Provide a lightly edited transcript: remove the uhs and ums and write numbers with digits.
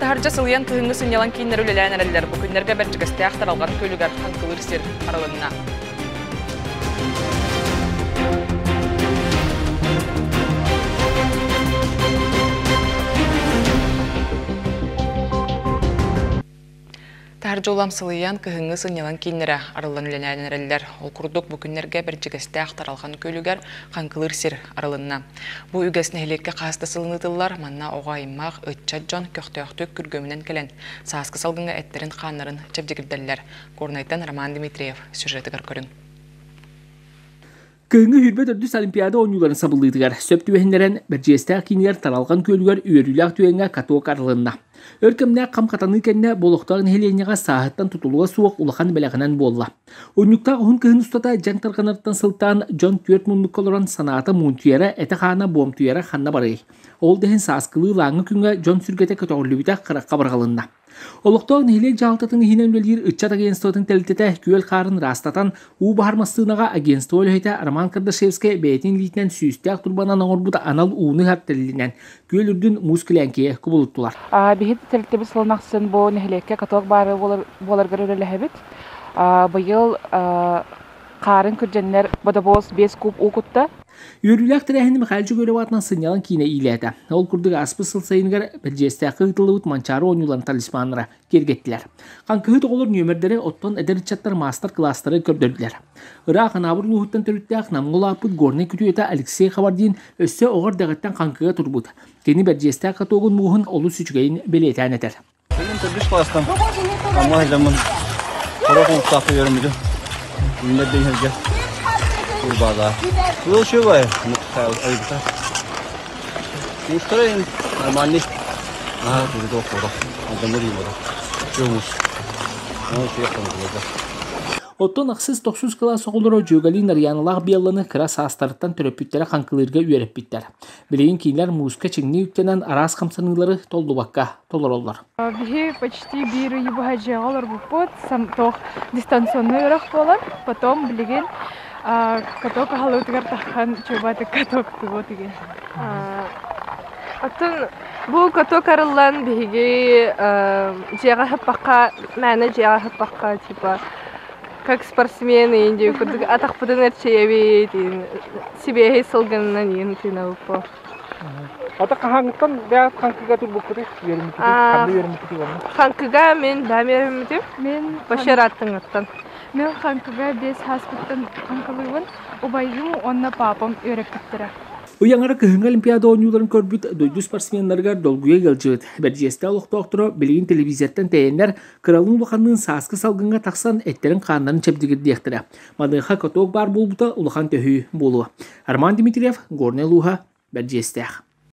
Таһырдьа сылыйан кыһыҥҥы сынньалаҥ кииннэр үлэлээн эрэллэр. Бу күннэргэ Бэрдьигэстээх Таралҕан күөлүгэр хаҥкылыыр сир арылынна. Таһырдьа улам сылыйан, кыһыҥҥы сынньалаҥ кииннэрэ арыллан үлэлээн эрэллэр. Ол курдук, бу күннэргэ Бэрдьигэстээх Таралҕан күөлүгэр хаҥкылыыр сир арылынна. Бу үгэс нэһилиэккэ хас да сылын ыытыллар, манна оҕо аймах, ыччат дьон көхтөөхтүк күргүөмүнэн кэлэн, сааскы салгыҥҥа эттэрин-хааннарын чэбдигирдэллэр. Горнайтан Роман Дмитриев сюжетыгар көрүҥ. Кыһыҥҥы сүүрбэ төрдүс Олимпиада оонньууларын сабыллыытыгар сөп түбэһиннэрэн, Бэрдьигэстээх киинигэр Таралҕан күөлүгэр үөрүүлээх түгэҥҥэ каток арылынна. Өр кэмнээх хам хатаныы кэннэ бу олохтоох нэһилиэнньэҕэ сааһыттан тутулуга суох улахан бэлэҕинэн буолла. Унньуктаах уһун кыһын устата дьаҥ тарҕанарыттан сылтаан дьон түөрт муннукка олорон санаата муунтуйара, этэ-хаана буомтуйара ханна барыай? Ол да иһин сааскылыы ылааҥҥы күҥҥэ дьон сүргэтэ көтөҕүллүбүтэ харахха быраҕылынна. Олохтоох нэһилиэк дьаһалтатын иһинэн үлэлиир ыччат агентствотын тэрилтэтэ күөл хаарын ыраастатан, уу баһар массыынаҕа агентство үлэһитэ Роман Кардашевскай бэйэтин илиитинэн сүүстээх турбанан оҥорбут анал ууну ыһар тэрилинэн күөл үрдүн муус килээҥкийэ кубулуттулар. Биһи тэрилтэбит сылын ахсын бу нэһилиэккэ каток баары буоларыгар үлэлэһэбит. Быйыл хаарын күрдьэннэр бодобуос 5 куб уу кутта. Үөрүүлээх тэрээһини Михаил Чугуев аатынан сынньалаҥ киинэ иилээтэ. Ол курдук ааспыт сыл сайыныгар Бэрдьигэстээххэ ыытыллыбыт Манчаары оонньууларын талисманнара киэргэттилэр. Хаҥкыһыт оҕолор нүөмэрдэри, оттон эдэр ыччаттар маастар-кылаастары көрдөрдүлэр. Ыраах Анаабыр улууһуттан төрүттээх Намҥа улааппыт Горнай күтүөтэ Алексей Хабардин өссө оҕо эрдэҕиттэн хаҥкыга турбут. Кини Бэрдьигэстээх катогун мууһун олус үчүгэйин бэлиэтээн этэр. Билим төрдүс класстан Амма сылдьаммын сорох оҥоһуктаахха үөрэммитим. Үүннэрдэ иһэргэ урбаалаа. Тыал үчүгэй айбыта. Муустара нормальный. Наһаа турута оххоро. Алдаммыт иймата. Үчүгэй муус. Наһаа үчүгэй хонугуларга. Оттон ахсыс-тохсус кылаас оҕолоро дьүөгэлии Нарыйааналаах Белланы кыра саастарыттан төрөппүттэрэ хаҥкылыырга үөрэппиттэр. Билигин кинилэр мууска чиҥнии үктэнэн араас хамсаныылары толлубакка толороллор. Биһи почти биир ыйы быһа дьиэҕэ олорбуппут, туох дистанционный үөрэх буолан, потом билигин каток аһыллыбытыгар таххан чуобатык каток тугу тиген. Оттон бу каток арыллан биһиги дьиэҕэ ыһыппакка, мээнэ дьиэҕэ ыһыппакка типа как спортсмены индию курдук атахпытын эрчийэбит, сибиэһэй сылгынынан иин тыынабыппо. Ата хаһааҥҥыттан бэйэҕит хаҥкыга турбуккутуй? Үөрэммиккитий? Ханна үөрэммиккитий уонна? Хаҥкыга мин бэйэм үөрэммитим. Мин Башараттыҥыттан. Мин хаҥкыга биэс сааспыттан хаҥкылыыбын. Убайым уонна папам үөрэппиттэрэ. Ый аҥара кыһыҥҥы Олимпиада оонньууларын көрбүт дойду спортсменнарыгар долгуйа ыалдьыбыт. Бэрдьигэстээх олохтоохторо билигин телевизортан тэйэннэр, кыралыын-улаханныын сааскы салгыҥҥа тахсан эттэрин-хааннарын чэбдигирдиэхтэрэ. Маныаха каток баар буолбута улахан төһүү буолуо. Роман Дмитриев, Горнай улууһа, Бэрдьиэстээх.